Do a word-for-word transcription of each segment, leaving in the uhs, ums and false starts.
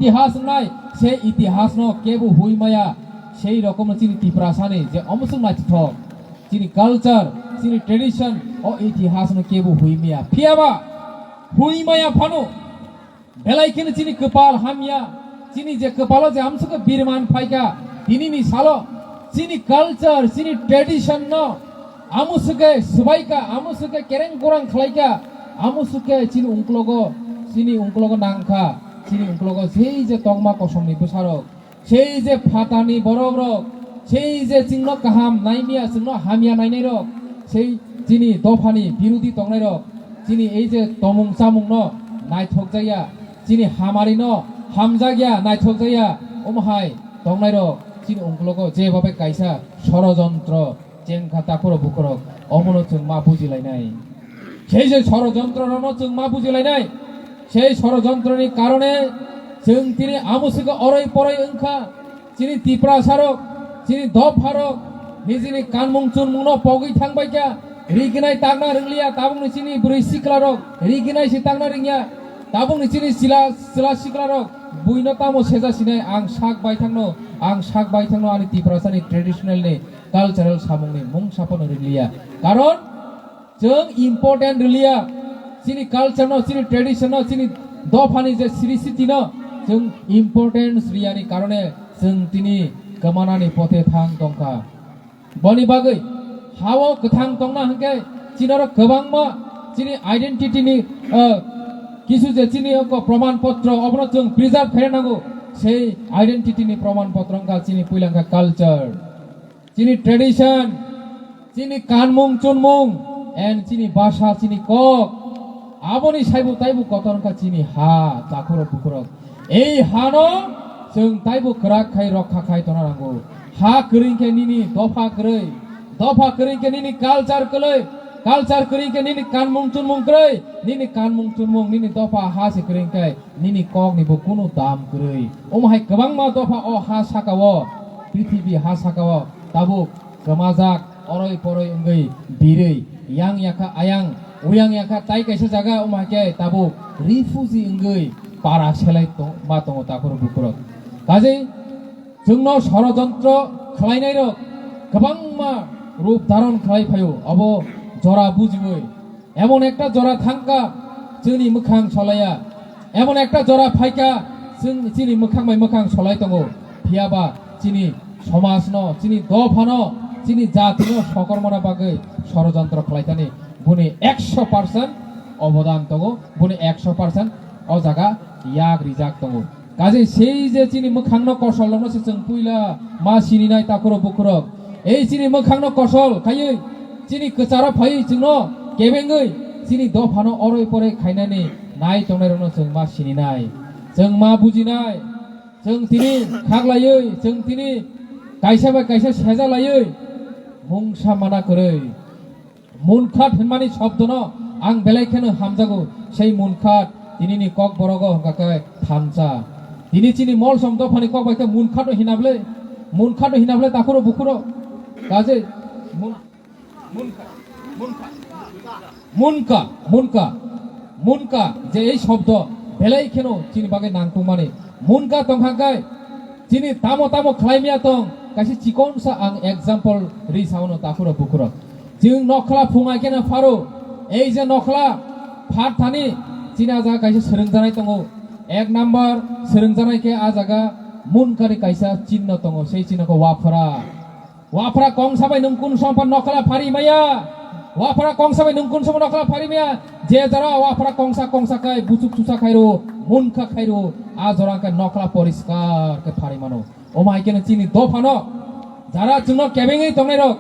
Itihas wngnai, se itihas no kebo hui maya, sei rokom no chini Tiprasa ni je omo chwng naithok, chini culture, chini tradition, o itihas no kebo hui maya. Phiya ba hui maya phano, belai kheno chini kwpal hamya, chini je kwpalo je amsukhe birman phaikha, tini ni salo chini culture, chini tradition no amusukhe swbaikha, amusukhe kereng korang khlaikha, amusukhe chini ungklogo, chini ungklogo nangkha, chini ungklogo sei je tongma kosomni bwsarok, sei je phatani borokrok, sei je chwngno kaham naimya, chwngno hamya nainairok, sei chini dophani birodi tongnairok, chini ei je tomung chamungno naithokjakya, chini hamarino hamjakya, naithokjakya, omohai tongnairok chini ungklogo je babe kaisa sorojontro chengkha takhurok bukhurok, omono chwng ma bujilainai. Sei je sorojontro rono chwng ma bujilainai. Sei sorojontroni karone chwng tini amusukhe oroi poroi wngkha. Chini Tiprasarok, chini dopharok, nijini kanmung chunmungno pogwi thangbaikha. Riginai tangna ringliya, tabukni chini bwrwi siklarok, riginai se tangna ringya. Tabukni chini chila, chila siklarok, buino tamo seja sinai, ang sak baithangno, ang sak baithangno ani Tiprasani traditional ni cultural samungni mung sapono riliya. Karon chwng important riliya. Chini culture no, chini tradition no, chini dophani je siri siti no chwng importance riyani karone chwng tini kwmanani pothe thang tongkha. Boni bagwi hao kwthang tongna hwnkhe chinaro kwbangma chini identity ni, uh, kisu je chini oko proman potro obono chwng preserve khaina nango. Sei identity ni proman potro wngkha chini puilangkha culture. Chini tradition, chini kanmung chunmung, and chini basa, chini kok. Aboni saibo taibo kotor wngkha chini ha, takhurok bukhurok. Ei hano chwng taibo kwrak khai rokha khai tona nango. Ha kwrwi khe nini dopha kwrwi, dopha kwrwi khe nini culture kwrwi, culture kwrwi khe nini kanmung chunmung kwrwi, nini kanmung chunmung, nini dopha ha se kwrwi khe nini kok ni bo kunu dam kwrwi. Omo hai kwbangma dopha o ha saka o, prithibi ha saka o tabuk kwmajak, oroi poroi wngwi birwi, yang yakha ayang, uyang yakha tai kaisa jaga, omo hai khe tabuk refugee wngwi para selai tong-, ma tongo takhurok bukhurok. Kajei chwngno sorojontro khlainairok kwbangma rup dharon khlai phaio, obo jora bujiwi. Emon ekta jora thangkha, chini mwkhang solaiya. Emon ekta jora phaikha, chwng chini mwkhang bai mwkhang solai tongo. Phiya ba chini somajno, chini dophano, chini jatino sokormona bagwi sorojontro khlaithani buni ekso percent obodan tongo, buni ekso percent o jaga yak rijak tongo. Kaje sei je chini mwkhangno kosolrokno se chwng puila ma sininai takhurok bukhurok. Ei chini mwkhangno kosol khaiwi chini kwcharo phaiwi chwngno kebengwi chini dophano oroi poroi khainani nai tongnairokno chwng ma sininai. Chwng ma bujinai. Chwng tini khaklaiwi, chwng tini kaisa bai kaisa sejalaiwi mungsa mana kwrwi. Munkhat hinmani shobdono ang belai kheno hamjago, sei munkhat tinini kokborogo hwnkha khe thansa. Tini chini molsom dophani kok bai khe munkhatno hinable, munkhatno hinable takhuro bukhuro. Kaje mun-, munkha, munkha, munkha, munkha, munkha je ei shobdo belai kheno chini bagwi nangtongmani. Munkha tongkha khe chini tamo tamo khlaimya tong, kaisa chikonsa ang example ri saono takhuro bukhuro. Chwng nokhla phungai kheno pharo, ei je nokhla phat thani chini a jaga kaisa swrwngjanai tongo. Ek number swrwngjanai khe a jaga munkani kaisa chinno tongo, sei chinno khe waphra. Waphra kongsa bai nwng kun sompa nokhla phari maya. Waphra kongsa bai nwng kun sompa nokhla phari maya. Je jora waphra kongsa kongsa khai buchuk chusa khairo, munkha khairo, a jora khe nokhla poriskar khe phari mano. Omo hai kheno chini dophano jara chwngno kebengwi tongnairok,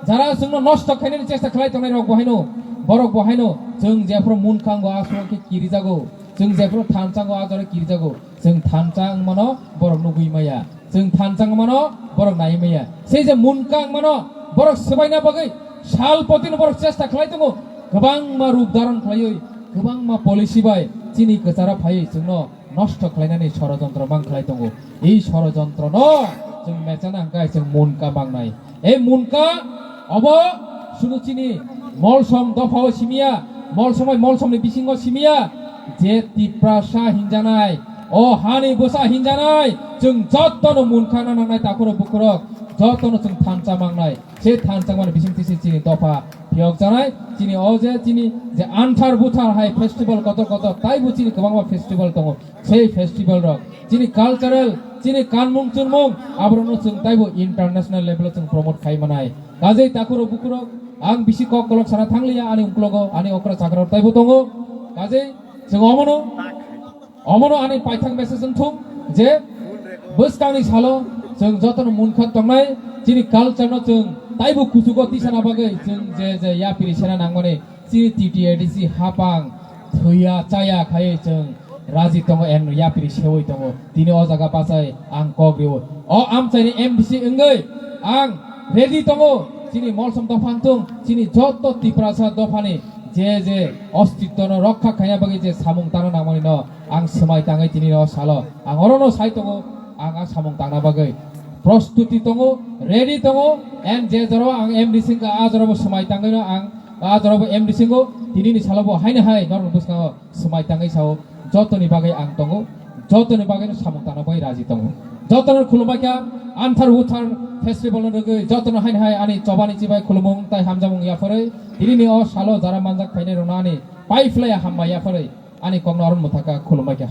jara chwngno nosto khainani chesta khlai tongnairok bo haino, borok bo haino chwng jephru munkhango a songkhe kirijago, chwng jephru thansango a jora kirijago, chwng thansa wngmano borok nugwi maya, chwng thansa wngmano borok nai maya. Sei je munkha wngmano borok swbaina bagwi sal potino borok chesta khlai tongo, kwbangma rup dharon khlaiwi, kwbangma policy bai chini kwcharo phaiwi chwngno nosto khlainani sorojontro mang khlai tongo. Ei sorojontrono chwng mechana hwnkhe chwng munkha mangnai. Ei munkha obo sudu chini molsom dophao simiya, molsom bai molsomni bisingo simiya, je Tiprasa hinjanai, O hani bwsa hinjanai, chwng jotono munkhana nangnai takhurok bukhurok, jotono chwng thansa mangnai. Se thansa mani bising tisi chini dopha phiyok janai, chini o je chini je anthar buthar hai festival kotor kotor, taibo chini kwbangma festival tongo. Sei festival rok chini cultural, chini kanmung chunmung, aborokno chwng taibo international level o chwng promote khai manai. Kajei takhurok bukhurok, ang bisi kok kolok sana thangliya, ani uklogo ani okra chakra taibo tongo. Kajei chwng omono Omono ani paithak message wngthung je bwskangni salo chwng jotono munkha tongnai, chini culture no chwng taibo kuchugo tisana bagwi chwng je je yapiri sena nangmani chini T T A D C hapang thwiya chaya khai chwng raji tongo, en yapiri sewi tongo. Tini o jaga bachai ang kok rio. O amchaini M D C wngwi ang ready tongo. Chini Molsom dopha wngthung, chini joto Tiprasa dophani je je ostitwno rokha khaina bagwi je samung tangna nangmani no ang swmai tangwi tini o salo ang orono sai tongo, ang a samung tangna bagwi prostuti tongo, ready tongo, and je jora ang M D C wngkha, a jora bo swmai tangwi no ang a jora bo M D C wngo, tini ni salo bo haino hai norok bwskango swmai tangwi sao, jotoni bagwi ang tongo, jotoni bagwi no samung tangna bagwi raji tongo. Jotono khulumbai kha, anthar uthar festival no rwgwi jotono haino hai ani chobani chibai khulumung tai hamjamung yapharwi, tini ni o salo jara manjak phainai rokno ani pai phlai hambai yapharwi ani kokno aron mwthaka khulumbai kha.